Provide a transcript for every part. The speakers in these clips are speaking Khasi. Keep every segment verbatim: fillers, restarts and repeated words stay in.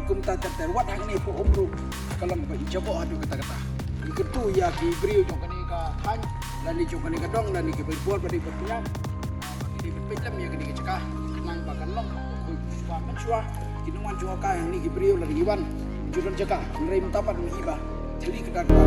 Kumta ter ter wat hangne pha um ruh ka long ba i jaboh haduh katta katta. I kyntu ïa ki briew jong kane ka thaiñ lane jong kane ka dong lane ki briew bor ba dei ba pynïap. Ba ki dei ba pynlem ïa kane ka jaka. Khnang ba kan long ba khuid shuwa mynshuwa ki nongwan jong ka hangne ki briew lane ki wan ju don jaka. Hynrei mynta pat ngi ba thli ka dang ba.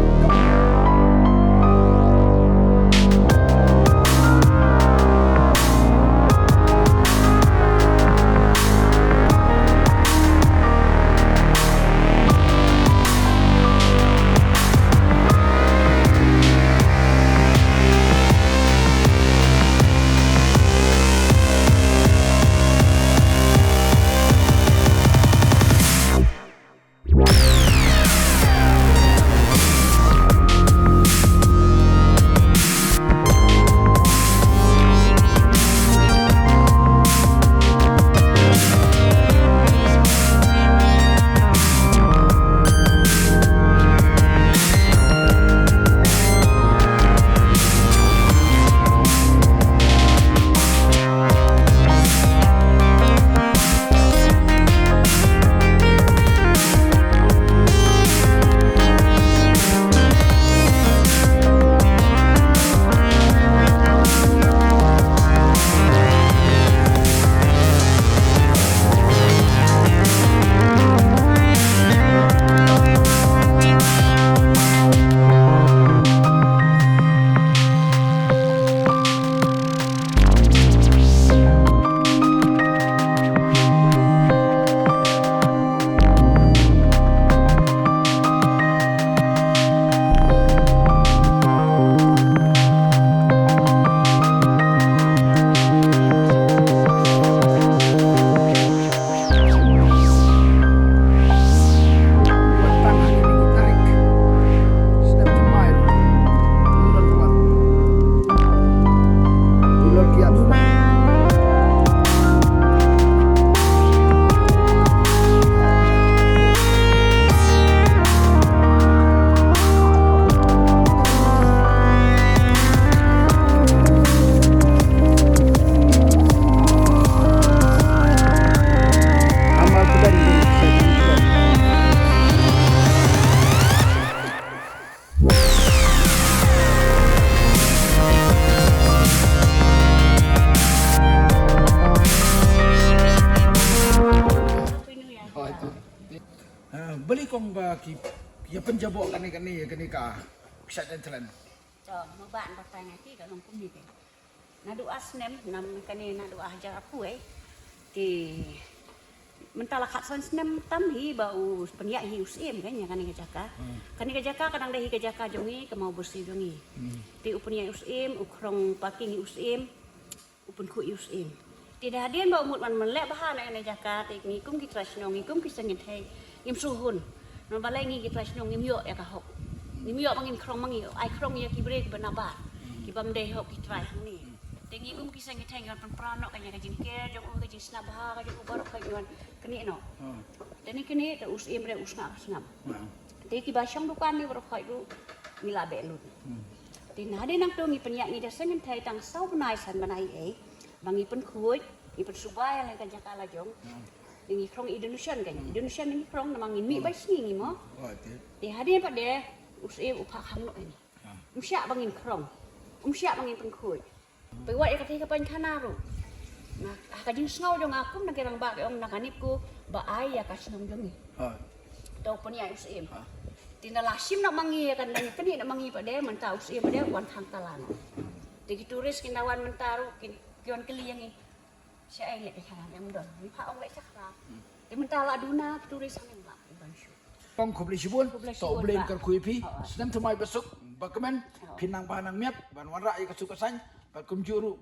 Ah, balei kong ba ki, ki ïa pynjaboh kane kane ïa kane ka kshaid talent. To, mo ba an batai nga ki ka long kumne te. Naduh ar snem, nam kane naduh ar hajar arphew, eh. Te mynta la khatsan snem tam hi ba u pynïaid hi u Syiem kan ïa kane ka jaka. Hmm. Kane ka jaka ka dang dei hi ka jaka jong ngi, ka Mawbyrsi jong ngi. Hmm. Te u pynïaid u Syiem, u khrong parking hi u Syiem, u pynkhuid hi u Syiem. Te da hadien ba u mut ban pynleh bha na kane ka jaka, te ngi kum ki trai shnong, ngi kum ki seng kynthei, ngim sngewhun. Namar balei ngi ki trai shnong ngim ïoh ïa ka hok. Ngim ïoh ba ngin khrong ma ngi, ai khrong ïa ki briew kiba nabar. Hmm. Ki bym dei hok ki trai hangne. Hmm. Te ngi kum ki seng kynthei ngi wan pynpra noh ka ïa ka jingker jong u, ka jingsngap bha ka jong u baroh ka ngi wan knieh noh. Hmm. Te ngi knieh te u Syiem re u sngap sngap. Hmm. Te kiba shong dukan ngi baroh khoit ruh ngi la beh lut. Hmm. Te na dei nangto ngi pynïaid ngi da seng kynthei tang saw bnai san bnai ei ba ngi pynkhuid ngi pynsuba ïa la ka jaka la jong. Hmm. Te ngi khrong i donation ka ngi. Hmm. I donation ngi khrong namar ngi mih, hmm, bai sngi ngi mo. Oh, te. Te hadien pat de u Syiem u phah khang noh ïa ngi. Hmm. Um shah ba ngin khrong. Um shah ba ngin pynkhuid. Peit wat ïa kata ka paikhana ruh. Na, ha ka jingsngew jong nga kum na ki rangbah ki ong na ka nip ku ba ai ïa ka shnong jong ngi. Ha. To pynïaid u Syiem. Ha. Te na la shim na ma ngi ïa ka, na kane na ma ngi pat de mynta u Syiem pat de wan khang tala noh. Te ki tourist kin da wan mynta ruh kin, ki wan kylli ïa ngi. Shaei leh ka khana em don. Ngi phah ong leh shakhra. Hmm. Te mynta la duna ki tourist hangne ba ban shu. Kong khublei shibun. Khublei shibun. To U Blei un kyrkhu ïa phi. Ha. Snem thymmai basuk ba kmen. Ha. Phin nang bha nang miat ban wanrah ïa ka suk ka saiñ. Bad kumjuh ruh